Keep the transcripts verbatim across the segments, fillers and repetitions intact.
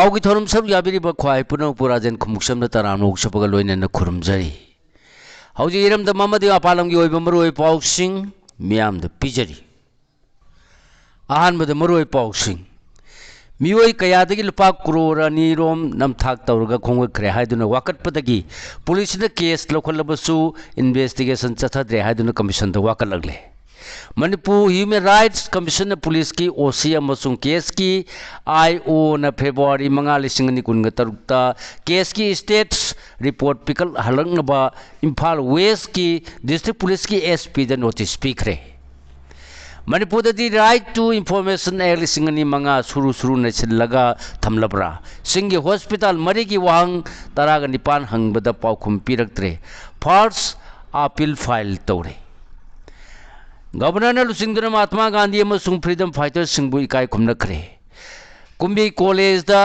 ꯄꯥꯎꯒꯤ ꯊꯧꯔꯝ ꯁꯔꯨꯛ ꯌꯥꯕꯤꯔꯤꯕ ꯈ꯭ꯋꯥꯏ ꯄꯨꯝꯅꯃꯛꯄꯨ ꯔꯥꯖꯦꯟ ꯈꯨꯃꯨꯛꯁꯝꯅ ꯇꯔꯥꯝꯅ ꯑꯣꯛꯆꯕꯒ ꯂꯣꯏꯅꯅ ꯈꯨꯔꯨꯝꯖꯔꯤ꯫ ꯍꯧꯖꯤꯛ ꯏꯔꯝꯗꯝ ꯑꯃꯗꯤ ꯃꯄꯥꯟ ꯂꯝꯒꯤ ꯑꯣꯏꯕ ꯃꯔꯨꯑꯣꯏꯕ ꯄꯥꯎꯁꯤꯡ ꯃꯤꯌꯥꯝꯗ ꯄꯤꯖꯔꯤ꯫ ꯑꯍꯥꯟꯕꯗ ꯃꯔꯨꯑꯣꯏꯕ ꯄꯥꯎꯁꯤꯡ꯫ ꯃꯤꯑꯣꯏ ꯀꯌꯥꯗꯒꯤ ꯂꯨꯄꯥ ꯀ꯭ꯔꯣꯔ ꯑꯅꯤ ꯔꯣꯝ ꯅꯝꯊꯥꯛ ꯇꯧꯔꯒ ꯈꯣꯝꯒꯠꯈ꯭ꯔꯦ ꯍꯥꯏꯗꯨꯅ ꯋꯥꯀꯠꯄꯗꯒꯤ ꯄꯨꯂꯤꯁꯅ ꯀꯦꯁ ꯂꯧꯈꯠꯂꯕꯁꯨ ꯏꯟꯚꯦꯁꯇꯤꯒꯦꯁꯟ ꯆꯠꯊꯗ꯭ꯔꯦ ꯍꯥꯏꯗꯨꯅ ꯀꯃꯤꯁꯟꯗ ꯋꯥꯀꯠꯂꯛꯂꯦ꯫ ꯃꯅꯤꯄꯨꯔ ꯍ꯭ꯌꯨꯃꯦꯟ ꯔꯥꯏꯠꯁ ꯀꯃꯤꯁꯟꯅ ꯄꯨꯂꯤꯁꯀꯤ ꯑꯣ ꯁꯤ ꯑꯃꯁꯨꯡ ꯀꯦꯁꯀꯤ ꯑꯥꯏ ꯑꯣꯅ ꯐꯦꯕ꯭ꯔꯨꯋꯥꯔꯤ ꯃꯉꯥ, ꯂꯤꯁꯤꯡ ꯑꯅꯤ ꯀꯨꯟꯒ ꯇꯔꯨꯛꯇ ꯀꯦꯁꯀꯤ ꯁ꯭ꯇꯦꯇꯁ ꯔꯤꯄꯣꯔꯠ ꯄꯤꯈꯠꯍꯜꯂꯛꯅꯕ ꯏꯝꯐꯥꯜ ꯋꯦꯁꯀꯤ ꯗꯤꯁꯇ꯭ꯔꯤꯛ ꯄꯨꯂꯤꯁꯀꯤ ꯑꯦꯁ ꯄꯤꯗ ꯅꯣꯇꯤꯁ ꯄꯤꯈ꯭ꯔꯦ꯫ ꯃꯅꯤꯄꯨꯔꯗꯗꯤ Right to Information Act ꯂꯤꯁꯤꯡ ꯑꯅꯤ ꯃꯉꯥ ꯁꯨꯔꯨ ꯁꯨꯔꯨ ꯅꯩꯁꯤꯜꯂꯒ ꯊꯝꯂꯕ꯭ꯔꯥ? ꯆꯤꯡꯒꯤ ꯍꯣꯁꯄꯤꯇꯥꯜ ꯃꯔꯤꯒꯤ ꯋꯥꯍꯪ ꯇꯔꯥꯒ ꯅꯤꯄꯥꯟ ꯍꯪꯕꯗ ꯄꯥꯎꯈꯨꯝ ꯄꯤꯔꯛꯇ꯭ꯔꯦ꯫ ꯐꯥꯔꯁ ꯑꯄꯤꯜ ꯐꯥꯏꯜ ꯇꯧꯔꯦ꯫ ꯒꯕꯔꯅꯔꯅ ꯂꯨꯆꯤꯡꯗꯨꯅ ꯃꯍꯥꯇꯃꯥ ꯒꯥꯟꯙꯤ ꯑꯃꯁꯨꯡ ꯐ꯭ꯔꯤꯗꯝ ꯐꯥꯏꯇꯔꯁꯤꯡꯕꯨ ꯏꯀꯥꯏ ꯈꯨꯝꯅꯈ꯭ꯔꯦ꯫ ꯀꯨꯝꯕꯤ ꯀꯣꯂꯦꯖꯇ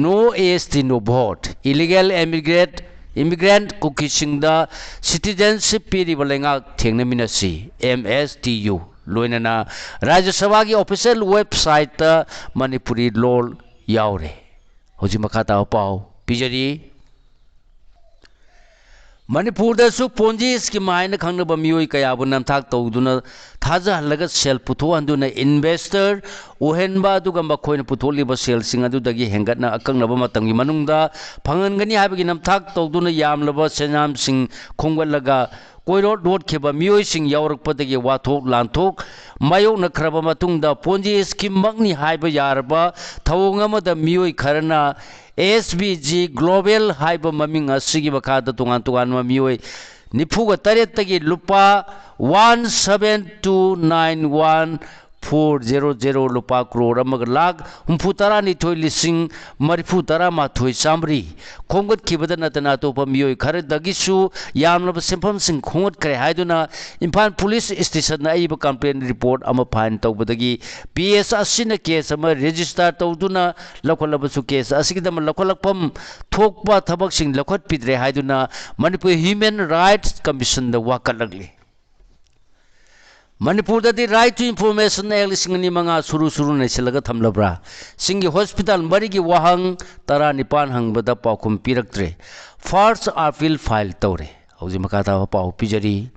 No S T No Vote, Illegal Immigrant, Immigrant ꯀꯨꯀꯤꯁꯤꯡꯗ ꯁꯤꯇꯤꯖꯦꯟꯁꯤꯞ ꯄꯤꯔꯤꯕ ꯂꯩꯉꯥꯛ ꯊꯦꯡꯅꯃꯤꯟꯅꯁꯤ, ꯑꯦꯝ ꯑꯦꯁ ꯇꯤ ꯌꯨ, ꯂꯣꯏꯅꯅ ꯔꯥꯖ꯭ꯌ ꯁꯚꯥꯒꯤ ꯑꯣꯐꯤꯁꯤꯌꯦꯜ ꯋꯦꯕꯁꯥꯏꯠꯇ ꯃꯅꯤꯄꯨꯔꯤ ꯂꯣꯜ ꯌꯥꯎꯔꯦ꯫ ꯍꯧꯖꯤꯛ ꯃꯈꯥ ꯇꯥꯕ ꯄꯥꯎ ꯄꯤꯖꯔꯤ꯫ ꯃꯅꯤꯄꯨꯔꯗꯁꯨ ꯄꯣꯟꯖꯤ ꯁ꯭ꯀꯤꯝ ꯍꯥꯏꯅ ꯈꯪꯅꯕ ꯃꯤꯑꯣꯏ ꯀꯌꯥꯕꯨ ꯅꯝꯊꯥꯛ ꯇꯧꯗꯨꯅ ꯊꯥꯖꯍꯜꯂꯒ ꯁꯦꯜ ꯄꯨꯊꯣꯛꯍꯟꯗꯨꯅ ꯏꯟꯚꯦꯁꯇꯔ ꯑꯣꯏꯍꯟꯕ, ꯑꯗꯨꯒ ꯃꯈꯣꯏꯅ ꯄꯨꯊꯣꯛꯂꯤꯕ ꯁꯦꯜꯁꯤꯡ ꯑꯗꯨꯗꯒꯤ ꯍꯦꯟꯒꯠꯅ ꯑꯀꯛꯅꯕ ꯃꯇꯝꯒꯤ ꯃꯅꯨꯡꯗ ꯐꯪꯍꯟꯒꯅꯤ ꯍꯥꯏꯕꯒꯤ ꯅꯝꯊꯥꯛ ꯇꯧꯗꯨꯅ ꯌꯥꯝꯂꯕ ꯁꯦꯟꯌꯥꯝꯁꯤꯡ ꯈꯣꯝꯒꯠꯂꯒ ꯀꯣꯏꯔꯣꯠ ꯂꯣꯠꯈꯤꯕ ꯃꯤꯑꯣꯏꯁꯤꯡ ꯌꯥꯎꯔꯛꯄꯗꯒꯤ ꯋꯥꯊꯣꯛ ꯂꯥꯟꯊꯣꯛ ꯃꯥꯌꯣꯛꯅꯈ꯭ꯔꯕ ꯃꯇꯨꯡꯗ ꯄꯣꯟꯖꯤ ꯁ꯭ꯀꯤꯝꯃꯛꯅꯤ ꯍꯥꯏꯕ ꯌꯥꯔꯕ ꯊꯧꯑꯣꯡ ꯑꯃꯗ ꯃꯤꯑꯣꯏ ꯈꯔꯅ ꯑꯦꯁ ꯕꯤ ꯖꯤ ꯒ꯭ꯂꯣꯕꯦꯜ ꯍꯥꯏꯕ ꯃꯃꯤꯡ ꯑꯁꯤꯒꯤ ꯃꯈꯥꯗ ꯇꯣꯉꯥꯟ ꯇꯣꯉꯥꯟꯕ ꯃꯤꯑꯣꯏ ꯅꯤꯐꯨꯒ ꯇꯔꯦꯠꯇꯒꯤ ꯂꯨꯄꯥ one seven two nine one four zero zero, ꯂꯨꯄꯥ ꯀ꯭ꯔꯣꯔ ꯑꯃꯒ ꯂꯥꯈ ꯍꯨꯝꯐꯨ ꯇꯔꯥꯅꯤꯊꯣꯏ ꯂꯤꯁꯤꯡ ꯃꯔꯤꯐꯨ ꯇꯔꯥꯃꯥꯊꯣꯏ ꯆꯥꯝꯃꯔꯤ ꯈꯣꯝꯒꯠꯈꯤꯕꯗ ꯅꯠꯇꯅ ꯑꯇꯣꯞꯄ ꯃꯤꯑꯣꯏ ꯈꯔꯗꯒꯤꯁꯨ ꯌꯥꯝꯂꯕ ꯁꯦꯟꯐꯝꯁꯤꯡ ꯈꯣꯝꯒꯠꯈ꯭ꯔꯦ ꯍꯥꯏꯗꯨꯅ ꯏꯝꯐꯥꯜ ꯄꯨꯂꯤꯁ ꯁ꯭ꯇꯦꯁꯟꯗ ꯑꯏꯕ ꯀꯝꯄ꯭ꯂꯦꯟ ꯔꯤꯄꯣꯔꯠ ꯑꯃ ꯐꯥꯏꯜ ꯇꯧꯕꯗꯒꯤ ꯄꯤ ꯑꯦꯁ ꯑꯁꯤꯅ ꯀꯦꯁ ꯑꯃ ꯔꯦꯖꯤꯁꯇꯥꯔ ꯇꯧꯗꯨꯅ ꯂꯧꯈꯠꯂꯕꯁꯨ ꯀꯦꯁ ꯑꯁꯤꯒꯤꯗꯃꯛ ꯂꯧꯈꯠꯂꯛꯐꯝ ꯊꯣꯛꯄ ꯊꯕꯛꯁꯤꯡ ꯂꯧꯈꯠꯄꯤꯗ꯭ꯔꯦ ꯍꯥꯏꯗꯨꯅ ꯃꯅꯤꯄꯨꯔ ꯍ꯭ꯌꯨꯃꯦꯟ ꯔꯥꯏꯠꯁ ꯀꯃꯤꯁꯟꯗ ꯋꯥꯀꯠꯂꯛꯂꯤ꯫ ꯃꯅꯤꯄꯨꯔꯗꯗꯤ Right to Information Act ꯂꯤꯁꯤꯡ ꯑꯅꯤ ꯃꯉꯥ ꯁꯨꯔꯨ ꯁꯨꯔꯨ ꯅꯩꯁꯤꯜꯂꯒ ꯊꯝꯂꯕ꯭ꯔꯥ? ꯁꯤꯡꯒꯤ ꯍꯣꯁꯄꯤꯇꯥꯜ ꯃꯔꯤꯒꯤ ꯋꯥꯍꯪ ꯇꯔꯥꯅꯤꯄꯥꯟ ꯍꯪꯕꯗ ꯄꯥꯎꯈꯨꯝ ꯄꯤꯔꯛꯇ꯭ꯔꯦ꯫ First appeal file ꯇꯧꯔꯦ꯫ ꯍꯧꯖꯤꯛ ꯃꯈꯥ ꯇꯥꯕ ꯄꯥꯎ ꯄꯤꯖꯔꯤ꯫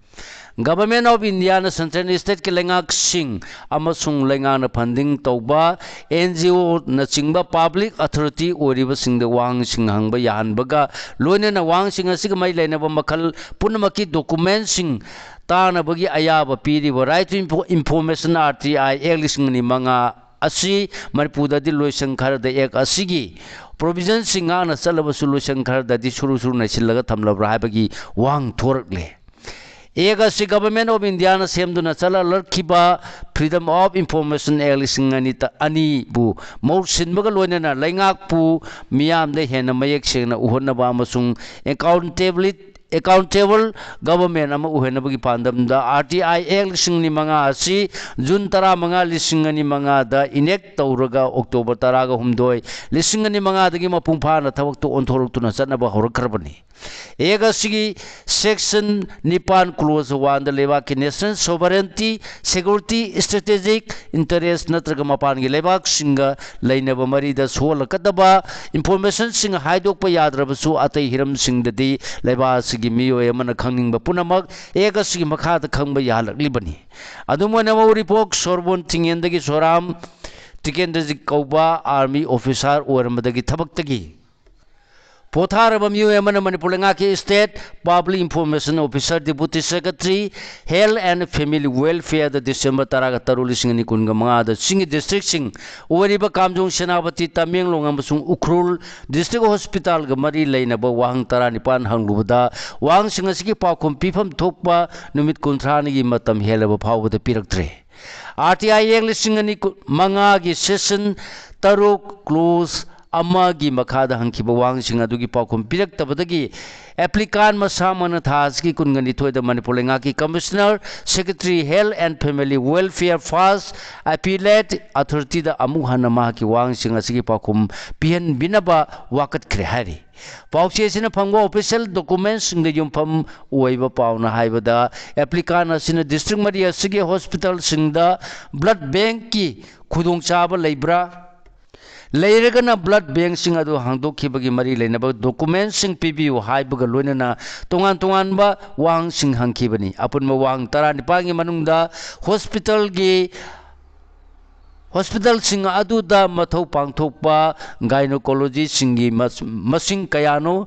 Government of Indiaꯅ Central Stateꯀꯤ ꯂꯩꯉꯥꯛꯁꯤꯡ ꯑꯃꯁꯨꯡ ꯂꯩꯉꯥꯛꯅ funding ꯇꯧꯕ NGOꯅꯆꯤꯡꯕ public authority ꯑꯣꯏꯔꯤꯕꯁꯤꯡꯗ ꯋꯥꯍꯪꯁꯤꯡ ꯍꯪꯕ ꯌꯥꯍꯟꯕꯒ ꯂꯣꯏꯅꯅ ꯋꯥꯍꯪꯁꯤꯡ ꯑꯁꯤꯒ ꯃꯔꯤ ꯂꯩꯅꯕ ꯃꯈꯜ ꯄꯨꯝꯅꯃꯛꯀꯤ documentꯁꯤꯡ ꯇꯥꯅꯕꯒꯤ ꯑꯌꯥꯕ ꯄꯤꯔꯤꯕ Right to Info-, Information RTI Act ꯂꯤꯁꯤꯡ ꯑꯅꯤ ꯃꯉꯥ ꯑꯁꯤ ꯃꯅꯤꯄꯨꯔꯗꯗꯤ ꯂꯣꯏꯁꯪ ꯈꯔꯗ Act ꯑꯁꯤꯒꯤ provisionꯁꯤꯡ ꯉꯥꯛꯅ ꯆꯠꯂꯕꯁꯨ ꯂꯣꯏꯁꯪ ꯈꯔꯗꯗꯤ ꯁꯨꯔꯨ ꯁꯨꯔꯨ ꯅꯩꯁꯤꯜꯂꯒ ꯊꯝꯂꯕ꯭ꯔꯥ ꯍꯥꯏꯕꯒꯤ ꯋꯥꯍꯪ ꯊꯣꯔꯛꯂꯦ꯫ Act ꯑꯁꯤ Government of Indiaꯅ ꯁꯦꯝꯗꯨꯅ ꯆꯠꯅꯔꯛꯈꯤꯕ Freedom of Information Act ꯂꯤꯁꯤꯡ ꯑꯅꯤ ꯇ-, ꯑꯅꯤꯕꯨ ꯃꯍꯨꯠ ꯁꯤꯟꯕꯒ ꯂꯣꯏꯅꯅ ꯂꯩꯉꯥꯛꯄꯨ ꯃꯤꯌꯥꯝꯗ ꯍꯦꯟꯅ ꯃꯌꯦꯛ ꯁꯦꯡꯅ ꯎꯍꯟꯅꯕ ꯑꯃꯁꯨꯡ accountability, accountable government ꯑꯃ ꯑꯣꯏꯍꯟꯅꯕꯒꯤ ꯄꯥꯟꯗꯝꯗ RTI Act ꯂꯤꯁꯤꯡ ꯑꯅꯤ ꯃꯉꯥ ꯑꯁꯤ June ꯇꯔꯥꯃꯉꯥ, ꯂꯤꯁꯤꯡ ꯑꯅꯤ ꯃꯉꯥꯗ enact ꯇꯧꯔꯒ October ꯇꯔꯥꯒ ꯍꯨꯝꯗꯣꯏ, ꯂꯤꯁꯤꯡ ꯑꯅꯤ ꯃꯉꯥꯗꯒꯤ ꯃꯄꯨꯡ ꯐꯥꯅ ꯊꯕꯛꯇ ꯑꯣꯟꯊꯣꯔꯛꯇꯨꯅ ꯆꯠꯅꯕ ꯍꯧꯔꯛꯈ꯭ꯔꯕꯅꯤ꯫ Act ꯑꯁꯤꯒꯤ section ꯅꯤꯄꯥꯟ clause one ꯗ ꯂꯩꯕꯥꯛꯀꯤ national sovereignty, security, strategic interest ꯅꯠꯇ꯭ꯔꯒ ꯃꯄꯥꯟꯒꯤ ꯂꯩꯕꯥꯛꯁꯤꯡꯒ ꯂꯩꯅꯕ ꯃꯔꯤꯗ ꯁꯣꯛꯍꯜꯂꯛꯀꯗꯕ informationꯁꯤꯡ ꯍꯥꯏꯗꯣꯛꯄ ꯌꯥꯗ꯭ꯔꯕꯁꯨ ꯑꯇꯩ ꯍꯤꯔꯝꯁꯤꯡꯗꯗꯤ ꯂꯩꯕꯥꯛ ꯑꯁꯤꯒꯤ ꯃꯤꯑꯣꯏ ꯑꯃꯅ ꯈꯪꯅꯤꯡꯕ ꯄꯨꯝꯅꯃꯛ Act ꯑꯁꯤꯒꯤ ꯃꯈꯥꯗ ꯈꯪꯕ ꯌꯥꯍꯜꯂꯛꯂꯤꯕꯅꯤ꯫ ꯑꯗꯨꯝ ꯑꯣꯏꯅꯃꯛ ꯎꯔꯤꯄꯣꯛ ꯁꯣꯔꯕꯣꯟ ꯆꯤꯡꯉꯦꯟꯗꯒꯤ ꯁꯣꯔꯥꯝ ꯇꯤꯀꯦꯟꯗ꯭ꯔꯖꯤꯠ ꯀꯧꯕ army officer ꯑꯣꯏꯔꯝꯕꯗꯒꯤ ꯊꯕꯛꯇꯒꯤ ꯄꯣꯊꯥꯔꯕ ꯃꯤꯑꯣꯏ ꯑꯃꯅ ꯃꯅꯤꯄꯨꯔ ꯂꯩꯉꯥꯛꯀꯤ State Public Information Officer, Deputy Secretary, Health and Family Welfare the December ꯇꯔꯥꯒ ꯇꯔꯨꯛ, ꯂꯤꯁꯤꯡ ꯑꯅꯤ ꯀꯨꯟꯒ ꯃꯉꯥꯗ ꯆꯤꯡꯒꯤ districtꯁꯤꯡ ꯑꯣꯏꯔꯤꯕ ꯀꯥꯝꯖꯣꯡ, ꯁꯦꯅꯥꯄꯇꯤ, ꯇꯃꯦꯡꯂꯣꯡ ꯑꯃꯁꯨꯡ ꯎꯈ꯭ꯔꯨꯜ district hospitalꯒ ꯃꯔꯤ ꯂꯩꯅꯕ ꯋꯥꯍꯪ ꯇꯔꯥꯅꯤꯄꯥꯟ ꯍꯪꯂꯨꯕꯗ ꯋꯥꯍꯪꯁꯤꯡ ꯑꯁꯤꯒꯤ ꯄꯥꯎꯈꯨꯝ ꯄꯤꯐꯝ ꯊꯣꯛꯄ ꯅꯨꯃꯤꯠ ꯀꯨꯟꯊ꯭ꯔꯥꯅꯤꯒꯤ ꯃꯇꯝ ꯍꯦꯜꯂꯕ ꯐꯥꯎꯕꯗ ꯄꯤꯔꯛꯇ꯭ꯔꯦ꯫ RTI Act ꯂꯤꯁꯤꯡ ꯑꯅꯤ ꯃꯉꯥꯒꯤ section ꯇꯔꯨꯛ clause ꯑꯃꯒꯤ ꯃꯈꯥꯗ ꯍꯪꯈꯤꯕ ꯋꯥꯍꯪꯁꯤꯡ ꯑꯗꯨꯒꯤ ꯄꯥꯎꯈꯨꯝ ꯄꯤꯔꯛꯇꯕꯗꯒꯤ applicant ꯃꯁꯥꯃꯛꯅ ꯊꯥ ꯑꯁꯤꯒꯤ ꯀꯨꯟꯒ ꯅꯤꯊꯣꯏꯗ ꯃꯅꯤꯄꯨꯔ ꯂꯩꯉꯥꯛꯀꯤ Commissioner, Secretary, Health and Family Welfare, FAST, Appellate Authority ꯗ ꯑꯃꯨꯛ ꯍꯟꯅ ꯃꯍꯥꯛꯀꯤ ꯋꯥꯍꯪꯁꯤꯡ ꯑꯁꯤꯒꯤ ꯄꯥꯎꯈꯨꯝ ꯄꯤꯍꯟꯕꯤꯅꯕ ꯋꯥꯀꯠꯈ꯭ꯔꯦ ꯍꯥꯏꯔꯤ꯫ ꯄꯥꯎꯆꯦ ꯑꯁꯤꯅ ꯐꯪꯕ official document ꯁꯤꯡꯗ ꯌꯨꯝꯐꯝ ꯑꯣꯏꯕ ꯄꯥꯎꯅ ꯍꯥꯏꯕꯗ, applicant ꯑꯁꯤꯅ district ꯃꯔꯤ ꯑꯁꯤꯒꯤ hospital ꯁꯤꯡꯗ blood bank ꯀꯤ ꯈꯨꯗꯣꯡꯆꯥꯕ ꯂꯩꯕ꯭ꯔꯥ? ꯂꯩꯔꯒꯅ blood bank ꯁꯤꯡ ꯑꯗꯨ ꯍꯥꯡꯗꯣꯛꯈꯤꯕꯒꯤ ꯃꯔꯤ ꯂꯩꯅꯕ document ꯁꯤꯡ ꯄꯤꯕꯤꯌꯨ ꯍꯥꯏꯕꯒ ꯂꯣꯏꯅꯅ ꯇꯣꯉꯥꯟ ꯇꯣꯉꯥꯟꯕ ꯋꯥꯍꯪꯁꯤꯡ ꯍꯪꯈꯤꯕꯅꯤ꯫ ꯑꯄꯨꯟꯕ ꯋꯥꯍꯪ ꯇꯔꯥꯅꯤꯄꯥꯟꯒꯤ ꯃꯅꯨꯡꯗ hospital ꯒꯤ, hospital ꯁꯤꯡ ꯑꯗꯨꯗ ꯃꯊꯧ ꯄꯥꯡꯊꯣꯛꯄ gynecology ꯁꯤꯡꯒꯤ ꯃꯁ-, ꯃꯁꯤꯡ ꯀꯌꯥꯅꯣ,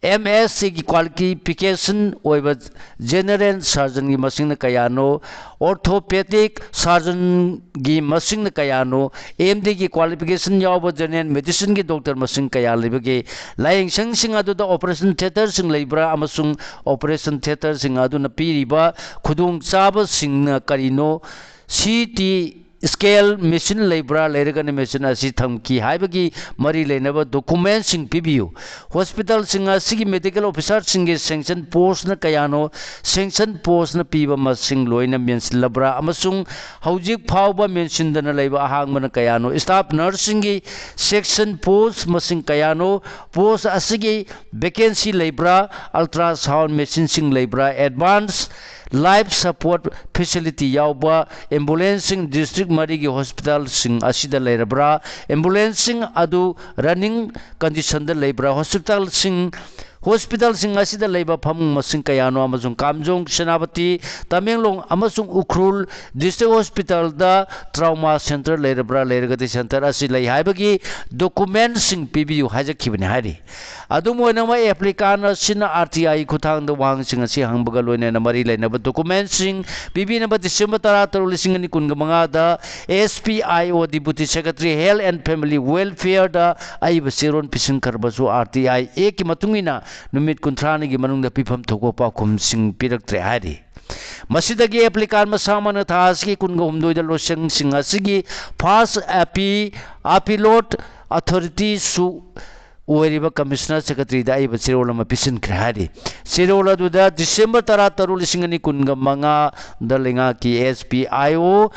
M S ꯒꯤ qualification ꯑꯣꯏꯕ general surgeon ꯒꯤ ꯃꯁꯤꯡꯅ ꯀꯌꯥꯅꯣ, orthopedic surgeon ꯒꯤ ꯃꯁꯤꯡꯅ ꯀꯌꯥꯅꯣ, M D ꯒꯤ qualification ꯌꯥꯎꯕ general medicine ꯒꯤ doctor ꯃꯁꯤꯡ ꯀꯌꯥ ꯂꯩꯕꯒꯦ? ꯂꯥꯌꯦꯡꯁꯪꯁꯤꯡ ꯑꯗꯨꯗ operation theatre ꯁꯤꯡ ꯂꯩꯕ꯭ꯔꯥ ꯑꯃꯁꯨꯡ operation theatre ꯁꯤꯡ ꯑꯗꯨꯅ ꯄꯤꯔꯤꯕ ꯈꯨꯗꯣꯡꯆꯥꯕꯁꯤꯡꯅ ꯀꯔꯤꯅꯣ? C T scan machine ꯂꯩꯕ꯭ꯔꯥ? ꯂꯩꯔꯒꯅ machine ꯑꯁꯤ ꯊꯝꯈꯤ ꯍꯥꯏꯕꯒꯤ ꯃꯔꯤ ꯂꯩꯅꯕ document ꯁꯤꯡ ꯄꯤꯕꯤꯌꯨ꯫ Hospital ꯁꯤꯡ ꯑꯁꯤꯒꯤ medical officer ꯁꯤꯡꯒꯤ sanction post ꯅ ꯀꯌꯥꯅꯣ? Sanction post ꯅ ꯄꯤꯕ ꯃꯁꯤꯡ ꯂꯣꯏꯅ ꯃꯦꯟꯁꯤꯜꯂꯕ꯭ꯔꯥ ꯑꯃꯁꯨꯡ ꯍꯧꯖꯤꯛ ꯐꯥꯎꯕ ꯃꯦꯟꯁꯤꯟꯗꯅ ꯂꯩꯕ ꯑꯍꯥꯡꯕꯅ ꯀꯌꯥꯅꯣ? Staff nurse ꯁꯤꯡꯒꯤ sanction post ꯃꯁꯤꯡ ꯀꯌꯥꯅꯣ? Post ꯑꯁꯤꯒꯤ vacancy ꯂꯩꯕ꯭ꯔꯥ? Ultrasound machine ꯁꯤꯡ ꯂꯩꯕ꯭ꯔꯥ? Advance life support facility ꯌꯥꯎꯕ ambulance ꯁꯤꯡ district ꯃꯔꯤꯒꯤ hospital ꯁꯤꯡ ꯑꯁꯤꯗ ꯂꯩꯔꯕ꯭ꯔꯥ? Ambulance ꯁꯤꯡ ꯑꯗꯨ running condition ꯗ ꯂꯩꯕ꯭ꯔꯥ? Hospital ꯁꯤꯡ, hospital ꯁꯤꯡ ꯑꯁꯤꯗ ꯂꯩꯕ ꯐꯃꯨꯡ ꯃꯁꯤꯡ ꯀꯌꯥꯅꯣ ꯑꯃꯁꯨꯡ ꯀꯥꯝꯖꯣꯡ, ꯁꯦꯅꯥꯄꯇꯤ, ꯇꯃꯦꯡꯂꯣꯡ ꯑꯃꯁꯨꯡ ꯎꯈ꯭ꯔꯨꯜ district hospital ꯗ trauma center ꯂꯩꯔꯕ꯭ꯔꯥ? ꯂꯩꯔꯒꯗꯤ center ꯑꯁꯤ ꯂꯩ ꯍꯥꯏꯕꯒꯤ document ꯁꯤꯡ ꯄꯤꯕꯤꯌꯨ ꯍꯥꯏꯖꯈꯤꯕꯅꯤ ꯍꯥꯏꯔꯤ꯫ ꯑꯗꯨꯝ ꯑꯣꯏꯅꯃꯛ, applicant ꯑꯁꯤꯅ R T I ꯈꯨꯠꯊꯥꯡꯗ ꯋꯥꯍꯪꯁꯤꯡ ꯑꯁꯤ ꯍꯪꯕꯒ ꯂꯣꯏꯅꯅ ꯃꯔꯤ ꯂꯩꯅꯕ document ꯁꯤꯡ ꯄꯤꯕꯤꯅꯕ December ꯇꯔꯥꯇꯔꯨꯛ, ꯂꯤꯁꯤꯡ ꯑꯅꯤ ꯀꯨꯟꯒ ꯃꯉꯥꯗ S P I O, Deputy Secretary, Health and Family Welfare ꯗ ꯑꯏꯕ ꯆꯦꯔꯣꯜ ꯄꯤꯁꯤꯟꯈ꯭ꯔꯕꯁꯨ, R T I Act ꯀꯤ ꯃꯇꯨꯡ ꯏꯟꯅ ꯅꯨꯃꯤꯠ ꯀꯨꯟꯊ꯭ꯔꯥꯅꯤꯒꯤ ꯃꯅꯨꯡꯗ ꯄꯤꯐꯝ ꯊꯣꯛꯄ ꯄꯥꯎꯈꯨꯝꯁꯤꯡ ꯄꯤꯔꯛꯇ꯭ꯔꯦ ꯍꯥꯏꯔꯤ꯫ ꯃꯁꯤꯗꯒꯤ applicant ꯃꯁꯥꯃꯛꯅ ꯊꯥ ꯑꯁꯤꯒꯤ ꯀꯨꯟꯒ ꯍꯨꯝꯗꯣꯏꯗ ꯂꯣꯏꯁꯪꯁꯤꯡ ꯑꯁꯤꯒꯤ FAST, API, Appellate ꯑꯣꯊꯣꯔꯤꯇꯤꯁꯨ ꯑꯣꯏꯔꯤꯕ ꯀꯃꯤꯁꯅꯔ ꯁꯦꯀ꯭ꯔꯦꯇꯔꯤꯗ ꯑꯏꯕ ꯆꯦꯔꯣꯜ ꯑꯃ ꯄꯤꯁꯤꯟꯈ꯭ꯔꯦ ꯍꯥꯏꯔꯤ꯫ ꯆꯦꯔꯣꯜ ꯑꯗꯨꯗ ꯗꯤꯁꯦꯝꯕꯔ ꯇꯔꯥ ꯇꯔꯨꯛ, ꯂꯤꯁꯤꯡ ꯑꯅꯤ ꯀꯨꯟꯒ ꯃꯉꯥꯗ ꯂꯩꯉꯥꯛꯀꯤ S P I O,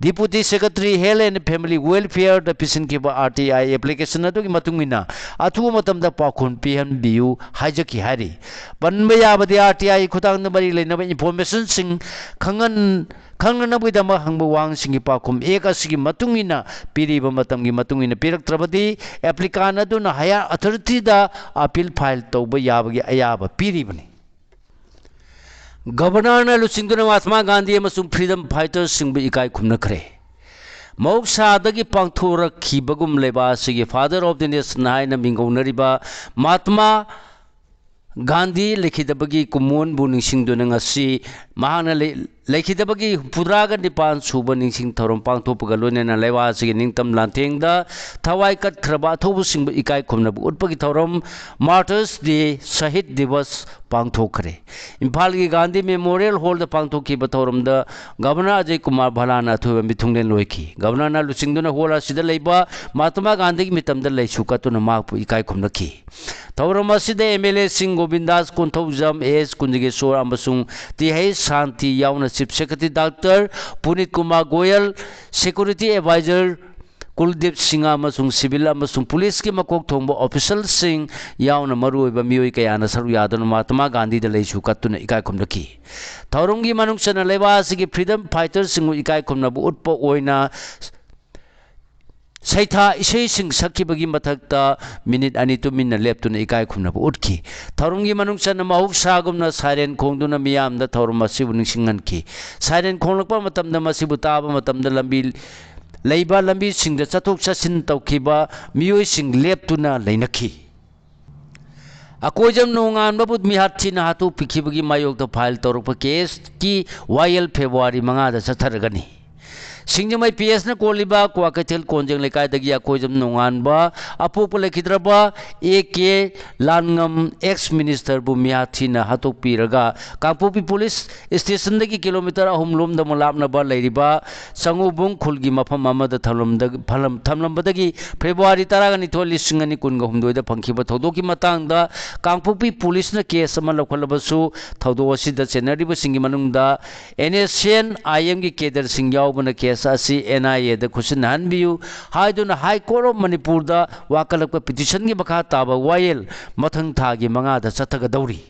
Deputy Secretary Health and Family Welfare the ꯄꯤꯁꯤꯟꯈꯤꯕ R T I application ꯑꯗꯨꯒꯤ ꯃꯇꯨꯡ ꯏꯟꯅ ꯑꯊꯨꯕ ꯃꯇꯝꯗ ꯄꯥꯎꯈꯨꯝ ꯄꯤꯍꯟꯕꯤꯌꯨ ꯍꯥꯏꯖꯈꯤ ꯍꯥꯏꯔꯤ꯫ ꯄꯟꯕ ꯌꯥꯕꯗꯤ, R T I ꯈꯨꯊꯥꯡꯗ ꯃꯔꯤ ꯂꯩꯅꯕ information ꯁꯤꯡ ꯈꯪꯍꯟ-, ꯈꯪꯅꯅꯕꯒꯤꯗꯃꯛ ꯍꯪꯕ ꯋꯥꯍꯪꯁꯤꯡꯒꯤ ꯄꯥꯎꯈꯨꯝ Act ꯑꯁꯤꯒꯤ ꯃꯇꯨꯡ ꯏꯟꯅ ꯄꯤꯔꯤꯕ ꯃꯇꯝꯒꯤ ꯃꯇꯨꯡ ꯏꯟꯅ ꯄꯤꯔꯛꯇ꯭ꯔꯕꯗꯤ, applicant ꯑꯗꯨꯅ higher authority ꯗ appeal file ꯇꯧꯕ ꯌꯥꯕꯒꯤ ꯑꯌꯥꯕ ꯄꯤꯔꯤꯕꯅꯤ꯫ ꯒꯕꯔꯅꯔꯅ ꯂꯨꯆꯤꯡꯗꯨꯅ ꯃꯍꯥꯇꯃꯥ ꯒꯥꯟꯙꯤ ꯑꯃꯁꯨꯡ freedom fighter ꯁꯤꯡꯕꯨ ꯏꯀꯥꯏ ꯈꯨꯝꯅꯈ꯭ꯔꯦ꯫ ꯃꯍꯧꯁꯥꯗꯒꯤ ꯄꯥꯡꯊꯣꯔꯛꯈꯤꯕꯒꯨꯝ ꯂꯩꯕꯥꯛ ꯑꯁꯤꯒꯤ Father of the Nation ꯍꯥꯏꯅ ꯃꯤꯡꯒꯧꯅꯔꯤꯕ ꯃꯍꯥꯇꯃꯥ ꯒꯥꯟꯙꯤ ꯂꯩꯈꯤꯗꯕꯒꯤ ꯀꯨꯝꯑꯣꯟꯕꯨ ꯅꯤꯡꯁꯤꯡꯗꯨꯅ ꯉꯁꯤ ꯃꯍꯥꯛꯅ ꯂꯩ-, ꯂꯩꯈꯤꯗꯕꯒꯤ ꯍꯨꯝꯐꯨꯇꯔꯥꯒ ꯅꯤꯄꯥꯟ ꯁꯨꯕ ꯅꯤꯡꯁꯤꯡ ꯊꯧꯔꯝ ꯄꯥꯡꯊꯣꯛꯄꯒ ꯂꯣꯏꯅꯅ ꯂꯩꯕꯥꯛ ꯑꯁꯤꯒꯤ ꯅꯤꯡꯇꯝ ꯂꯥꯟꯊꯦꯡꯗ ꯊꯋꯥꯏ ꯀꯠꯈ꯭ꯔꯕ ꯑꯊꯧꯕꯁꯤꯡꯕꯨ ꯏꯀꯥꯏ ꯈꯨꯝꯅꯕ ꯎꯠꯄꯒꯤ ꯊꯧꯔꯝ Martyrs Day, Shahid Diwas ꯄꯥꯡꯊꯣꯛꯈ꯭ꯔꯦ꯫ ꯏꯝꯐꯥꯜꯒꯤ ꯒꯥꯟꯙꯤ Memorial Hall ꯗ ꯄꯥꯡꯊꯣꯛꯈꯤꯕ ꯊꯧꯔꯝꯗ ꯒꯕꯔꯅꯔ ꯑꯖꯌ ꯀꯨꯃꯥꯔ ꯚꯜꯂꯥꯅ ꯑꯊꯣꯏꯕ ꯃꯤꯊꯨꯡꯂꯦꯟ ꯑꯣꯏꯈꯤ꯫ ꯒꯕꯔꯅꯔꯅ ꯂꯨꯆꯤꯡꯗꯨꯅ ꯍꯣꯜ ꯑꯁꯤꯗ ꯂꯩꯕ ꯃꯍꯥꯇꯃꯥ ꯒꯥꯟꯙꯤꯒꯤ ꯃꯤꯇꯝꯗ ꯂꯩꯁꯨ ꯀꯠꯇꯨꯅ ꯃꯍꯥꯛꯄꯨ ꯏꯀꯥꯏ ꯈꯨꯝꯅꯈꯤ꯫ ꯊꯧꯔꯝ ꯑꯁꯤꯗ M L A ꯁꯤꯡ ꯒꯣꯕꯤꯟꯗꯥꯁ ꯀꯣꯟꯊꯧꯖꯝ, S ꯀꯨꯟꯖꯒꯦꯁꯣꯔ ꯑꯃꯁꯨꯡ T H ꯁꯥꯟꯇꯤ ꯌꯥꯎꯅ Chief Secretary Doctor ꯄꯨꯅꯤꯠ Kumar Goyal, Security Advisor ꯀꯨꯜꯗꯤꯞ Singh ꯑꯃꯁꯨꯡ civil ꯑꯃꯁꯨꯡ ꯄꯨꯂꯤꯁꯀꯤ ꯃꯀꯣꯛ ꯊꯣꯡꯕ official ꯁꯤꯡ ꯌꯥꯎꯅ ꯃꯔꯨꯑꯣꯏꯕ ꯃꯤꯑꯣꯏ ꯀꯌꯥꯅ ꯁꯔꯨꯛ ꯌꯥꯗꯨꯅ ꯃꯍꯥꯇꯃꯥ ꯒꯥꯟꯙꯤꯗ ꯂꯩꯁꯨ ꯀꯠꯇꯨꯅ ꯏꯀꯥꯏ ꯈꯨꯝꯅꯈꯤ꯫ ꯊꯧꯔꯝꯒꯤ ꯃꯅꯨꯡ ꯆꯟꯅ ꯂꯩꯕꯥꯛ ꯑꯁꯤꯒꯤ freedom fighter ꯁꯤꯡꯕꯨ ꯏꯀꯥꯏ ꯈꯨꯝꯅꯕ ꯎꯠꯄ ꯑꯣꯏꯅ ꯁꯩꯊꯥ ꯏꯁꯩꯁꯤꯡ ꯁꯛꯈꯤꯕꯒꯤ ꯃꯊꯛꯇ ꯃꯤꯅꯤꯠ ꯑꯅꯤ ꯇꯨꯃꯤꯟꯅ ꯂꯦꯞꯇꯨꯅ ꯏꯀꯥꯏ ꯈꯨꯝꯅꯕ ꯎꯠꯈꯤ꯫ ꯊꯧꯔꯝꯒꯤ ꯃꯅꯨꯡ ꯆꯟꯅ ꯃꯍꯧꯁꯥꯒꯨꯝꯅ siren ꯈꯣꯡꯗꯨꯅ ꯃꯤꯌꯥꯝꯗ ꯊꯧꯔꯝ ꯑꯁꯤꯕꯨ ꯅꯤꯡꯁꯤꯡꯍꯟꯈꯤ꯫ Siren ꯈꯣꯡꯂꯛꯄ ꯃꯇꯝꯗ ꯃꯁꯤꯕꯨ ꯇꯥꯕ ꯃꯇꯝꯗ ꯂꯝꯕꯤ ꯂꯩꯕ ꯂꯝꯕꯤꯁꯤꯡꯗ ꯆꯠꯊꯣꯛ ꯆꯠꯁꯤꯟ ꯇꯧꯈꯤꯕ ꯃꯤꯑꯣꯏꯁꯤꯡ ꯂꯦꯞꯇꯨꯅ ꯂꯩꯅꯈꯤ꯫ ꯑꯀꯣꯏꯖꯝ ꯅꯣꯡꯉꯥꯟꯕꯕꯨ ꯃꯤꯍꯥꯠ ꯊꯤꯅ ꯍꯥꯠꯇꯣꯛꯄꯤꯈꯤꯕꯒꯤ ꯃꯥꯌꯣꯛꯇ file ꯇꯧꯔꯛꯄ case ꯀꯤ ꯋꯥꯌꯦꯜ February ꯃꯉꯥꯗ ꯆꯠꯊꯔꯒꯅꯤ꯫ ꯁꯤꯡꯖꯃꯩ ꯄꯤ ꯑꯦꯁꯅ ꯀꯣꯜꯂꯤꯕ ꯀ꯭ꯋꯥꯀꯩꯊꯦꯜ ꯀꯣꯟꯖꯦꯡ ꯂꯩꯀꯥꯏꯗꯒꯤ ꯑꯀꯣꯏꯖꯝ ꯅꯣꯡꯉꯥꯟꯕ ꯑꯄꯣꯛꯄ ꯂꯩꯈꯤꯗ꯭ꯔꯕ ꯑꯦ ꯀꯦ ꯂꯥꯟꯉꯝ ex ministerꯕꯨ ꯃꯤꯌꯥ ꯊꯤꯅ ꯍꯥꯠꯇꯣꯛꯄꯤꯔꯒ ꯀꯥꯡꯄꯣꯛꯄꯤ ꯄꯨꯂꯤꯁ ꯁ꯭ꯇꯦꯁꯟꯗꯒꯤ ꯀꯤꯂꯣꯃꯤꯇꯔ ꯑꯍꯨꯝ ꯂꯣꯝꯗꯃꯨꯛ ꯂꯥꯞꯅꯕ ꯂꯩꯔꯤꯕ ꯁꯉꯨꯕꯨꯡ ꯈꯨꯜꯒꯤ ꯃꯐꯝ ꯑꯃꯗ ꯊꯝꯂꯝꯗ-, ꯐꯂꯝ-, ꯊꯝꯂꯝꯕꯗꯒꯤ ꯐꯦꯕ꯭ꯔꯨꯋꯥꯔꯤ ꯇꯔꯥꯅꯤꯊꯣꯏ, ꯂꯤꯁꯤꯡ ꯑꯅꯤ ꯀꯨꯟꯒ ꯍꯨꯝꯗꯣꯏꯗ ꯐꯪꯈꯤꯕ ꯊꯧꯗꯣꯛꯀꯤ ꯃꯇꯥꯡꯗ ꯀꯥꯡꯄꯣꯛꯄꯤ ꯄꯨꯂꯤꯁꯅ ꯀꯦꯁ ꯑꯃ ꯂꯧꯈꯠꯂꯕꯁꯨ, ꯊꯧꯗꯣꯛ ꯑꯁꯤꯗ ꯆꯦꯟꯅꯔꯤꯕꯁꯤꯡꯒꯤ ꯃꯅꯨꯡꯗ ꯑꯦꯟ ꯑꯦꯁ ꯑꯦꯟ ꯑꯥꯏ ꯑꯦꯝꯒꯤ ꯀꯦꯗꯔꯁꯤꯡ ꯌꯥꯎꯕꯅ ꯀꯦꯁ ꯑꯁꯤ ꯑꯦꯟ ꯑꯥꯏ ꯑꯦꯗ ꯈꯨꯠꯁꯤꯟꯅꯍꯟꯕꯤꯌꯨ ꯍꯥꯏꯗꯨꯅ High Court of ꯃꯅꯤꯄꯨꯔꯗ ꯋꯥꯀꯠꯂꯛꯄ ꯄꯤꯇꯤꯁꯟꯒꯤ ꯃꯈꯥ ꯇꯥꯕ ꯋꯥꯌꯦꯜ ꯃꯊꯪ ꯊꯥꯒꯤ ꯃꯉꯥꯗ ꯆꯠꯊꯒꯗꯧꯔꯤ꯫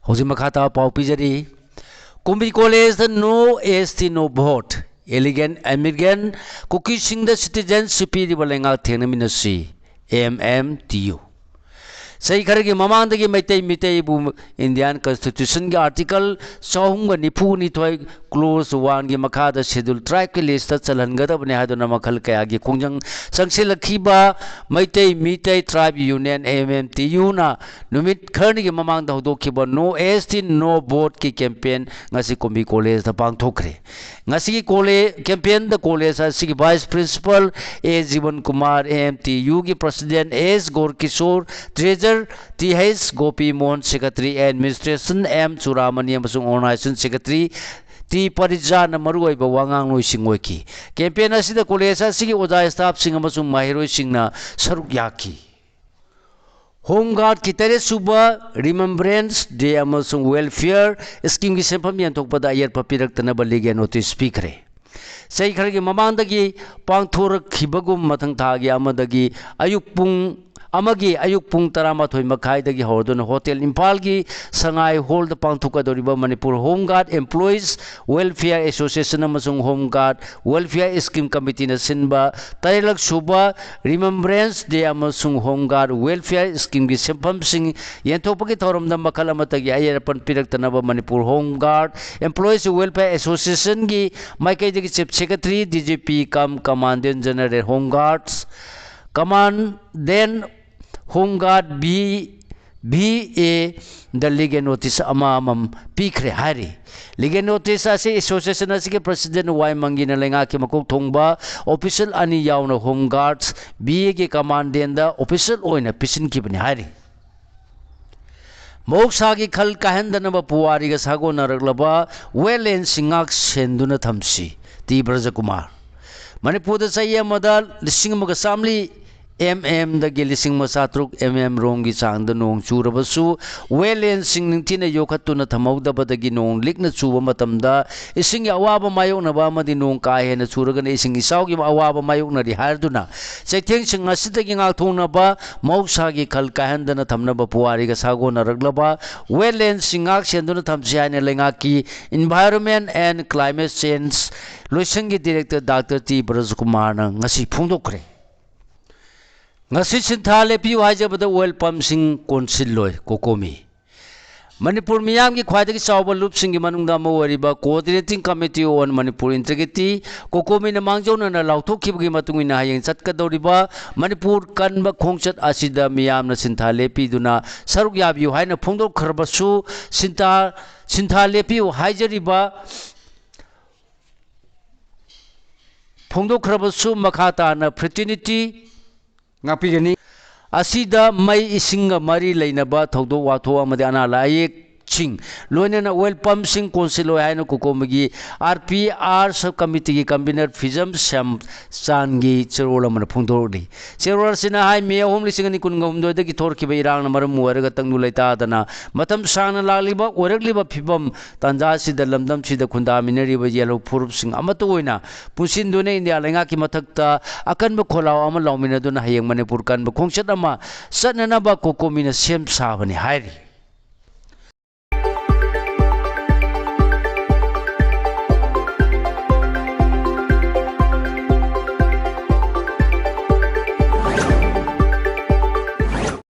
ꯍꯧꯖꯤꯛ ꯃꯈꯥ ꯇꯥꯕ ꯄꯥꯎ ꯄꯤꯖꯔꯤ꯫ ꯀꯨꯝꯕꯤ ꯀꯣꯂꯦꯖꯇ No S T No Vote, illegal immigrant ꯀꯨꯀꯤꯁꯤꯡꯗ citizenship ꯄꯤꯔꯤꯕ ꯂꯩꯉꯥꯛ ꯊꯦꯡꯅꯃꯤꯟꯅꯁꯤ, ꯑꯦꯝ ꯑꯦꯝ ꯇꯤ ꯌꯨ꯫ ꯆꯍꯤ ꯈꯔꯒꯤ ꯃꯃꯥꯡꯗꯒꯤ ꯃꯩꯇꯩ ꯃꯤꯇꯩꯕꯨ Indian Constitutionꯒꯤ Article ꯆꯍꯨꯝꯒ ꯅꯤꯐꯨ ꯅꯤꯊꯣꯏ Clause oneꯒꯤ ꯃꯈꯥꯗ Scheduled Tribeꯀꯤ listꯇ ꯆꯜꯍꯟꯒꯗꯕꯅꯤ ꯍꯥꯏꯗꯨꯅ ꯃꯈꯜ ꯀꯌꯥꯒꯤ ꯈꯣꯡꯖꯪ ꯆꯪꯁꯤꯜꯂꯛꯈꯤꯕ Meitei Meitei Tribe Union, M M T Uꯅ ꯅꯨꯃꯤꯠ ꯈꯔꯅꯤꯒꯤ ꯃꯃꯥꯡꯗ ꯍꯧꯗꯣꯛꯈꯤꯕ No S T No Voteꯀꯤ campaign ꯉꯁꯤ ꯀꯨꯝꯕꯤ ꯀꯣꯂꯦꯖꯇ ꯄꯥꯡꯊꯣꯛꯈ꯭ꯔꯦ꯫ ꯉꯁꯤꯒꯤ ꯀꯣꯂꯦ-, campaignꯗ ꯀꯣꯂꯦꯖ ꯑꯁꯤꯒꯤ Vice Principal A Jiban Kumar, M M T Uꯒꯤ President S Gourkishor, Treasurer T H Gopi Mohan, Secretary Administration M Churamani ꯑꯃꯁꯨꯡ Organization Secretary ꯇꯤ ꯄꯔꯤꯖꯥꯅ ꯃꯔꯨꯑꯣꯏꯕ ꯋꯥꯉꯥꯡꯂꯣꯏꯁꯤꯡ ꯑꯣꯏꯈꯤ꯫ Campaign ꯑꯁꯤꯗ ꯀꯣꯂꯦꯖ ꯑꯁꯤꯒꯤ ꯑꯣꯖꯥ staffꯁꯤꯡ ꯑꯃꯁꯨꯡ ꯃꯍꯩꯔꯣꯏꯁꯤꯡꯅ ꯁꯔꯨꯛ ꯌꯥꯈꯤ꯫ Home Guardꯀꯤ ꯇꯔꯦꯠ ꯁꯨꯕ Remembrance Day ꯑꯃꯁꯨꯡ Welfare Schemeꯒꯤ ꯁꯦꯟꯐꯝ ꯌꯦꯟꯊꯣꯛꯄꯗ ꯑꯌꯦꯠꯄ ꯄꯤꯔꯛꯇꯅꯕ legal notice ꯄꯤꯈ꯭ꯔꯦ꯫ ꯆꯍꯤ ꯈꯔꯒꯤ ꯃꯃꯥꯡꯗꯒꯤ ꯄꯥꯡꯊꯣꯔꯛꯈꯤꯕꯒꯨꯝ ꯃꯊꯪ ꯊꯥꯒꯤ ꯑꯃꯗꯒꯤ ꯑꯌꯨꯛ ꯄꯨꯡ ꯑꯃꯒꯤ ꯑꯌꯨꯛ ꯄꯨꯡ ꯇꯔꯥꯃꯥꯊꯣꯏ ꯃꯈꯥꯏꯗꯒꯤ ꯍꯧꯔꯗꯨꯅ ꯍꯣꯇꯦꯜ ꯏꯝꯐꯥꯜꯒꯤ ꯁꯉꯥꯏ ꯍꯣꯜꯗ ꯄꯥꯡꯊꯣꯛꯀꯗꯧꯔꯤꯕ Manipur Home Guard Employees Welfare Association ꯑꯃꯁꯨꯡ Home Guard Welfare Scheme Committeeꯅ ꯁꯤꯟꯕ ꯇꯔꯦꯠꯂꯛ ꯁꯨꯕ Remembrance Day ꯑꯃꯁꯨꯡ Home Guard Welfare Schemeꯒꯤ ꯁꯦꯟꯐꯝꯁꯤꯡ ꯌꯦꯟꯊꯣꯛꯄꯒꯤ ꯊꯧꯔꯝꯗ ꯃꯈꯜ ꯑꯃꯠꯇꯒꯤ ꯑꯌꯦꯠ ꯑꯄꯟ ꯄꯤꯔꯛꯇꯅꯕ Manipur Home Guard Employees Welfare Associationꯒꯤ ꯃꯥꯏꯀꯩꯗꯒꯤ Chief Secretary, D G P cum Commandant General Home Guards, Commandant Home Guard B V ꯑꯦꯗ ꯂꯤꯒꯦꯜ ꯅꯣꯇꯤꯁ ꯑꯃꯃꯝ ꯄꯤꯈ꯭ꯔꯦ ꯍꯥꯏꯔꯤ꯫ ꯂꯤꯒꯦꯜ ꯅꯣꯇꯤꯁ ꯑꯁꯤ ꯑꯦꯁꯣꯁꯤꯌꯦꯁꯟ ꯑꯁꯤꯒꯤ ꯄ꯭ꯔꯁꯤꯗꯦꯟ ꯋꯥꯏ ꯃꯪꯒꯤꯅ ꯂꯩꯉꯥꯛꯀꯤ ꯃꯀꯣꯛ ꯊꯣꯡꯕ ꯑꯣꯐꯤꯁꯤꯌꯦꯜ ꯑꯅꯤ ꯌꯥꯎꯅ ꯍꯣꯝ ꯒꯥꯔꯗꯁ, ꯚꯤ ꯑꯦꯒꯤ ꯀꯃꯥꯟꯗꯦꯟꯗ ꯑꯣꯐꯤꯁꯤꯌꯦꯜ ꯑꯣꯏꯅ ꯄꯤꯁꯤꯟꯈꯤꯕꯅꯤ ꯍꯥꯏꯔꯤ꯫ ꯃꯍꯧꯁꯥꯒꯤ ꯈꯜ ꯀꯥꯏꯍꯟꯗꯅꯕ ꯄꯨꯋꯥꯔꯤꯒ ꯁꯥꯒꯣꯟꯅꯔꯛꯂꯕ ꯋꯦꯠꯂꯦꯟꯁꯤꯡ ꯉꯥꯛ ꯁꯦꯟꯗꯨꯅ ꯊꯝꯁꯤ꯫ ꯇꯤ ꯕ꯭ꯔꯖꯀꯨꯃꯥꯔ꯫ ꯃꯅꯤꯄꯨꯔꯗ ꯆꯍꯤ ꯑꯃꯗ ꯂꯤꯁꯤꯡ ꯑꯃꯒ ꯆꯥꯝꯃꯔꯤ ꯑꯦꯝ ꯑꯦꯝꯗꯒꯤ ꯂꯤꯁꯤꯡ ꯑꯃ ꯆꯥꯇ꯭ꯔꯨꯛ ꯑꯦꯝ ꯑꯦꯝ ꯔꯣꯝꯒꯤ ꯆꯥꯡꯗ ꯅꯣꯡ ꯆꯨꯔꯕꯁꯨ, ꯋꯦꯠꯂꯦꯟꯁꯤꯡ ꯅꯤꯡꯊꯤꯅ ꯌꯣꯛꯈꯠꯇꯨꯅ ꯊꯝꯍꯧꯗꯕꯗꯒꯤ ꯅꯣꯡ ꯂꯤꯛꯅ ꯆꯨꯕ ꯃꯇꯝꯗ ꯏꯁꯤꯡꯒꯤ ꯑꯋꯥꯕ ꯃꯥꯌꯣꯛꯅꯕ ꯑꯃꯗꯤ ꯅꯣꯡ ꯀꯥ ꯍꯦꯟꯅ ꯆꯨꯔꯒꯅ ꯏꯁꯤꯡ ꯏꯆꯥꯎꯒꯤ ꯑꯋꯥꯕ ꯃꯥꯌꯣꯛꯅꯔꯤ ꯍꯥꯏꯗꯨꯅ, ꯆꯩꯊꯦꯡꯁꯤꯡ ꯑꯁꯤꯗꯒꯤ ꯉꯥꯛꯊꯣꯛꯅꯕ ꯃꯍꯧꯁꯥꯒꯤ ꯈꯜ ꯀꯥꯏꯍꯟꯗꯅ ꯊꯝꯅꯕ ꯄꯨꯋꯥꯔꯤꯒ ꯁꯥꯒꯣꯟꯅꯔꯛꯂꯕ ꯋꯦꯠꯂꯦꯟꯁꯤꯡ ꯉꯥꯛ ꯁꯦꯟꯗꯨꯅ ꯊꯝꯁꯤ ꯍꯥꯏꯅ ꯂꯩꯉꯥꯛꯀꯤ Environment and Climate Change ꯂꯣꯏꯁꯪꯒꯤ ꯗꯤꯔꯦꯛꯇꯔ ꯗꯥꯛꯇꯔ ꯇꯤ ꯕ꯭ꯔꯖꯀꯨꯃꯥꯔꯅ ꯉꯁꯤ ꯐꯣꯡꯗꯣꯛꯈ꯭ꯔꯦ꯫ ꯉꯁꯤ ꯁꯤꯟꯊꯥ ꯂꯦꯞꯄꯤꯌꯨ ꯍꯥꯏꯖꯕꯗ ꯑꯣꯏꯜ ꯄꯝꯁꯤꯡ ꯀꯣꯟꯁꯤꯜꯂꯣꯏ, ꯀꯣꯀꯣꯃꯤ꯫ ꯃꯅꯤꯄꯨꯔ ꯃꯤꯌꯥꯝꯒꯤ ꯈ꯭ꯋꯥꯏꯗꯒꯤ ꯆꯥꯎꯕ ꯂꯨꯞꯁꯤꯡꯒꯤ ꯃꯅꯨꯡꯗ ꯑꯃ ꯑꯣꯏꯔꯤꯕ Coordinating Committee on Manipur Integrity, ꯀꯣꯀꯣꯃꯤꯅ ꯃꯥꯡꯖꯧꯅꯅ ꯂꯥꯎꯊꯣꯛꯈꯤꯕꯒꯤ ꯃꯇꯨꯡ ꯏꯟꯅ ꯍꯌꯦꯡ ꯆꯠꯀꯗꯧꯔꯤꯕ ꯃꯅꯤꯄꯨꯔ ꯀꯟꯕ ꯈꯣꯡꯆꯠ ꯑꯁꯤꯗ ꯃꯤꯌꯥꯝꯅ ꯁꯤꯟꯊꯥ ꯂꯦꯞꯄꯤꯗꯨꯅ ꯁꯔꯨꯛ ꯌꯥꯕꯤꯌꯨ ꯍꯥꯏꯅ ꯐꯣꯡꯗꯣꯛꯈ꯭ꯔꯕꯁꯨ, ꯁꯤꯟꯊꯥ, ꯁꯤꯟꯊꯥ ꯂꯦꯞꯄꯤꯌꯨ ꯍꯥꯏꯖꯔꯤꯕ ꯐꯣꯡꯗꯣꯛꯈ꯭ꯔꯕꯁꯨ ꯃꯈꯥ ꯇꯥꯅ fraternity ꯉꯥꯛꯄꯤꯒꯅꯤ꯫ ꯑꯁꯤꯗ ꯃꯩ ꯏꯁꯤꯡꯒ ꯃꯔꯤ ꯂꯩꯅꯕ ꯊꯧꯗꯣꯛ ꯋꯥꯊꯣꯛ ꯑꯃꯗꯤ ꯑꯅꯥ ꯂꯥꯏꯌꯦꯡꯁꯤꯡ, ꯂꯣꯏꯅꯅ ꯑꯣꯏꯜ ꯄꯝꯁꯤꯡ ꯀꯣꯟꯁꯤꯜꯂꯣꯏ ꯍꯥꯏꯅ ꯀꯣꯀꯣꯃꯤꯒꯤ ꯑꯥꯔ ꯄꯤ ꯑꯥꯔ ꯁꯕ ꯀꯃꯤꯇꯤꯒꯤ ꯀꯟꯚꯤꯅꯔ ꯐꯤꯖꯝ ꯁ꯭ꯌꯥꯝꯆꯥꯟꯒꯤ ꯆꯦꯔꯣꯜ ꯑꯃꯅ ꯐꯣꯡꯗꯣꯔꯛꯂꯤ꯫ ꯆꯦꯔꯣꯜ ꯑꯁꯤꯅ ꯍꯥꯏ, ꯃꯦ ꯑꯍꯨꯝ, ꯂꯤꯁꯤꯡ ꯑꯅꯤ ꯀꯨꯟꯒ ꯍꯨꯝꯗꯣꯏꯗꯒꯤ ꯊꯣꯛꯈꯤꯕ ꯏꯔꯥꯡꯅ ꯃꯔꯝ ꯑꯣꯏꯔꯒ ꯇꯪꯗꯨ ꯂꯩꯇꯥꯗꯅ ꯃꯇꯝ ꯁꯥꯡꯅ ꯂꯥꯛꯂꯤꯕ, ꯑꯣꯏꯔꯛꯂꯤꯕ ꯐꯤꯕꯝ ꯇꯥꯟꯖꯥ ꯑꯁꯤꯗ ꯂꯝꯗꯝꯁꯤꯗ ꯈꯨꯟꯗꯥꯃꯤꯟꯅꯔꯤꯕ ꯌꯦꯜꯍꯧ ꯐꯨꯔꯨꯞꯁꯤꯡ ꯑꯃꯠꯇ ꯑꯣꯏꯅ ꯄꯨꯟꯁꯤꯟꯗꯨꯅ ꯏꯟꯗꯤꯌꯥ ꯂꯩꯉꯥꯛꯀꯤ ꯃꯊꯛꯇ ꯑꯀꯟꯕ ꯈꯣꯜꯂꯥꯎ ꯑꯃ ꯂꯥꯎꯃꯤꯟꯅꯗꯨꯅ ꯍꯌꯦꯡ ꯃꯅꯤꯄꯨꯔ ꯀꯟꯕ ꯈꯣꯡꯆꯠ ꯑꯃ ꯆꯠꯅꯅꯕ ꯀꯣꯀꯣꯃꯤꯅ ꯁꯦꯝ ꯁꯥꯕꯅꯤ ꯍꯥꯏꯔꯤ꯫